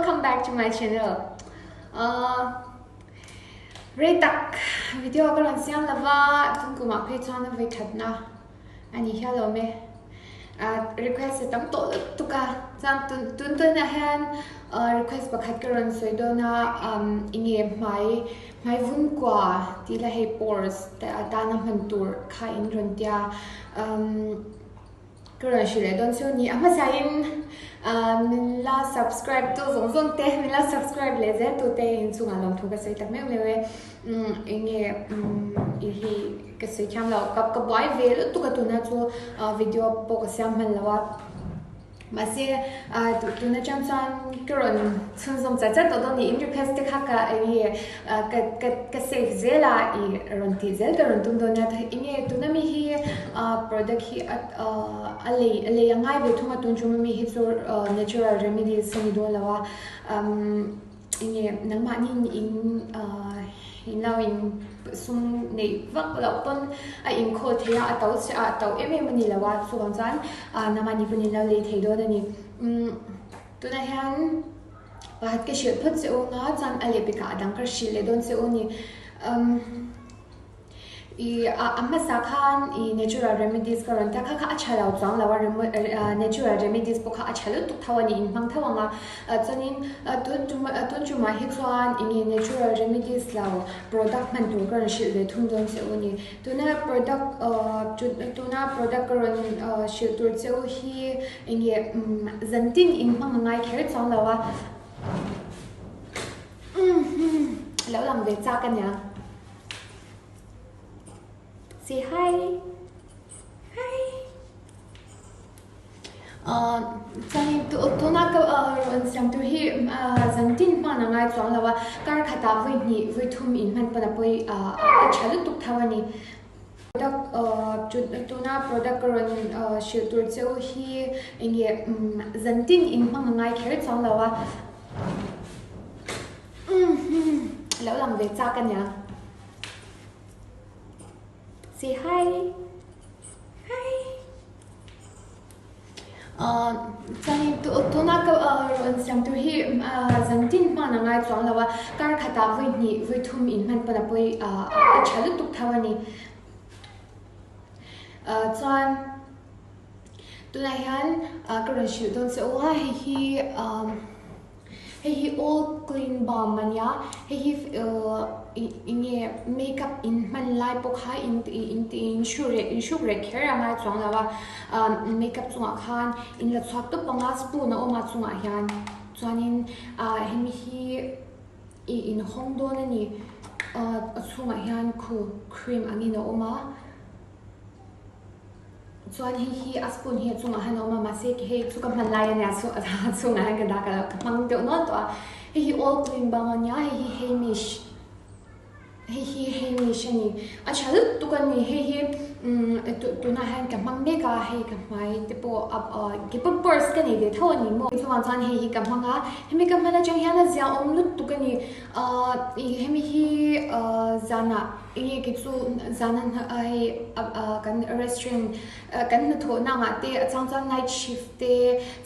Welcome back to my channel. Uh, rei tak video ka rawn siam lova tun kumah phei chuan a vawi thatna a ni hial awm e. Uh, request a tam tawh lutuk a, chuan tun tun tunah hian uh, request pakhat ka rawn sawi dawn a, um, enge hmai hmai vun kua tih la hei pores te atana hman tur kha in rawn tia um, Ka rawn hrilh leh dawn chu ni. A hmasain min la subscribe tu zawng zawng te, min la subscribe leh zel tu te inchungah lawmthu ka sawi tak meuh meuh e. Enge i hi ka sawi thiam lo, ka ka buai ve lutuk a tuna chu video pawh ka siam hman lo a. Mahse tun atang chuan ka rawn chhunzawm chat chat tawh dawn ni. In request te kha ka enge ka ka ka save zel a i rawn tih zel ka rawn tum dawn nia. Enge tuna mi hi product hi a lei a lei a ngai ve thung a tun chunga mi hi chu natural remedies a ni dawn lo a enge nangmahni in in lo in sum neih vak loh pawn a inkhawl thei a a to chhe a a to em em a ni lo a chuvang chuan nangmahni pawn in lo lei thei dawn a ni tunah hian pakhat ka hrilh phawt che u anga chuan a lehpekah a dang ka hrilh leh dawn che u a ni. I a hmasa khan i natural remedies ka rawn ta kha kha a tha lo chuang lo a natural remedies pawh kha a tha lutuk tho a ni inhmang tho ang a chuanin tun tum tun tumah hi chuan enge natural remedies lo product hman tur ka rawn hrilh ve thung dawn che u a ni tuna product tuna product ka rawn hrilh tur che u hi enge zantin inhmang a ngai kher chuang lo a lo lang ve chak a nia. Say hi. Hi. Chuanin tuna ka rawn siam tur hi zantin hman a ngai chuang lo a, kar khatah vawi hnih vawi thum in hman pawn a pawi a tha lutuk tho a ni. Product tuna product ka rawn hrilh tur che u hi enge zantin in hmang a ngai kher chuang lo a. Lo lang ve chak a nia. Say hi. Hi. Chuanin tuna ka rawn siam tur hi zantin hman a ngai chuang lo a, kar khatah vawi hnih vawi thum in hman pawn a pawi a tha lutuk tho a ni. Chuan tunah hian ka rawn hrilh dawn che u a, hei hi Hei hi all clean balm a nia, hei hi eng nge makeup in hman lai pawh kha in in in hru reh in hruk reh kher a ngai chuang lo a, makeup chungah khan in la chhuak tawp ang a spoon a awm a chungah hian chuanin ah hemi hi ih in hawng dawn a ni a chhungah hian khu cream angin a awm a. Chuan hei hi a spoon hi a chungah hian a awm a mahse hei chu ka hman lai a nia chu a chungah hian ka dah ka lo ka hmang deuh nual tawh a hei hi all clean bang a nia hei hi hamish hei hi hamish a ni a tha lutuk a ni hei hi umm tunah hian ka hmang mek a hei ka hmai te pawh a keipawh purse ka nei ve tho a ni maw chuvang chuan hei hi ka hmang a hemi ka hman atang hian a ziaawm lutuk a ni ahh hemi hi ahh zanah. Enge kei chu zan a hei kan restaurant kan hnathawhna angah te a chang chuan night shift te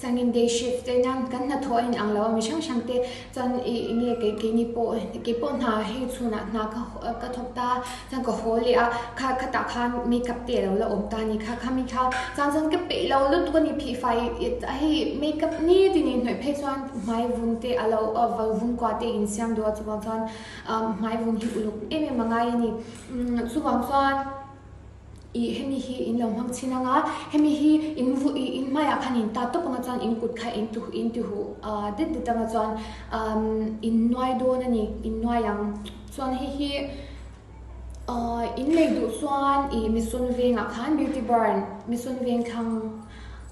changin day shift te nia kan hnathawh a inang lo a mi hrang hrang te chuan ih enge kei keini pawh kei pawh hna hei chhunah hna ka ka thawk ta chuan ka haw leh a kha khatah khan makeup te alo la awm ta a ni kha kha mi kha chuan chuan ka peih lo lutuk a ni phihfai hei makeup ni tin inhnawih phei chuan hmai vun te alo vun kua te insiam duh a chuvang chuan. Hmai vun hi uluk em em a ngai a ni. Chuvang chuan ih hemi hi in lo hmang chhin ang a, hemi hi in vu ih in hmaiah khan in tat tawp anga chuan in kut kha in ti in ti huh det det anga chuan in nuai dawn a ni, in nuai ang. Chuan hei hi in lei duh chuan ih Mission vengah khan Beauty Barn, Mission veng thlang.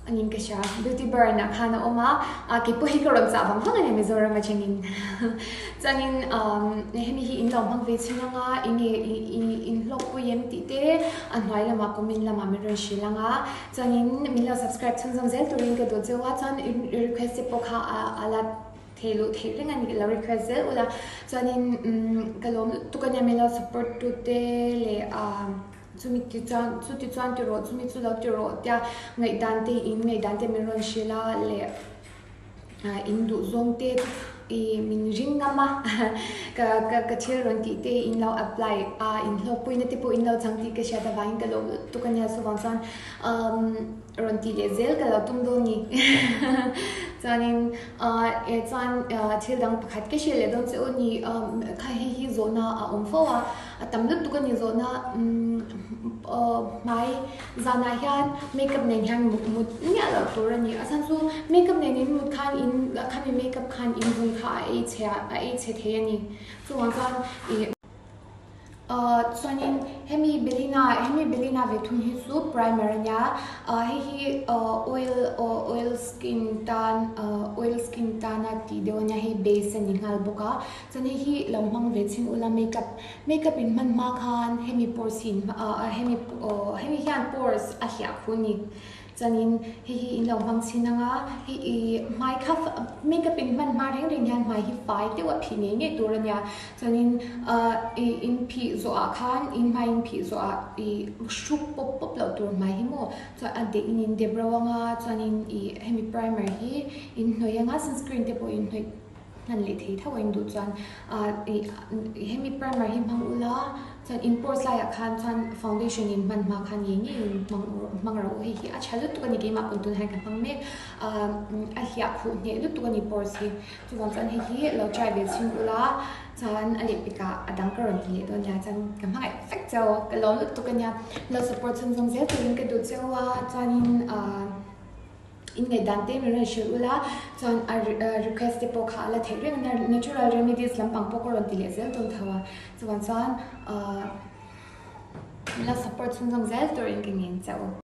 A ning ka hria, Beauty Burn ah khan a awm a, ah kei pawh hi ka rawn chah vang vang a ni Mizoram atangin. Chuanin hemi hi in lo hmang ve chhin ang a, enge in hlawk pui em tih te a hnuai lamah comment lamah min rawn hrilh ang a, chuanin min lo subscribe chhunzawm zel turin ka duh cheu a, chuan request te pawh kha a la thei luh theih reng a ni, lo request zel ula, chuanin ka lawm lutuk a nia min lo support tu te leh ah. Chumi ti chuan chu ti chuan ti rawh chumi chu lo ti rawh tia ngaihdan te in ngaihdan te min rawn hrilh a leh ah in duh zawng te. I min ring ngam a, ka ka ka thil rawn tih te in lo apply a, in hlawkpuina te pawh in lo chang tih ka hriat avangin ka lawm lutuk a nia, chuvang chuan umm rawn tih leh zel ka lo tum dawn ni. Chuanin ah eh chuan thil dang pakhat ka hrilh leh dawn che u ni, umm kha hei hi zawhna a awm fo a, A tam lutuk a ni zawhna hmai zanah hian makeup nen hian mut mut miah loh tur a ni. A chhan chu makeup nen in mut khan in khami makeup khan in vun kha a ei chhe a a ei chhe thei a ni. Chuvang chuan ih chuanin hemi Belina hemi Belina ve thung hi chu primer a nia. Hei hi oil oil skin tan oil skin tana tih deuh a nia hei base a ni nghal bawk a. Chuan hei hi lo hmang ve chhin ula makeup makeup in hman hma khan hemi pores hi in ah hemi aw hemi hian pores a hliah khu ni chuanin hei hi in lo hmang chhin anga hei ih hmai kha makeup in hman hma reng reng hian hmai hi fai deuh a phih ngei ngei tur a nia chuanin ah ih in phih zawh ah khan in hmai in phih zawh ah ih hruk pawp pawp loh tur hmai hi maw chuan a deh in in dep ro anga chuanin ih hemi primer hi in hnawih anga sunscreen te pawh in hnawih. Hman leh thei tho a in duh chuan ah ih hemi primer hi hmang ula chuan in pores laiah khan chuan foundation in hman hma khan ngei ngei in hmang hmang rawh u hei hi a tha lutuk a ni keimah pawn tunah hian ka hmang mek ah a hliah khuh hneh lutuk a ni pores hi chuvang chuan hei hi lo try ve chhin ula chuan a leh pekah a dang ka rawn ti leh dawn nia chuan ka hmangaih vek cheu ka lawm lutuk a nia lo support chhunzawm zel turin ka duh cheu a chuanin ah. Inngaihdan te min rawn hrilh ula, chuan a request te pawh kha a la theih reng a, natural remedies lampang pawh ka rawn ti leh zel dawn tho a, chuvang chuan min lo support chhunzawm zel turin ka ngen che u.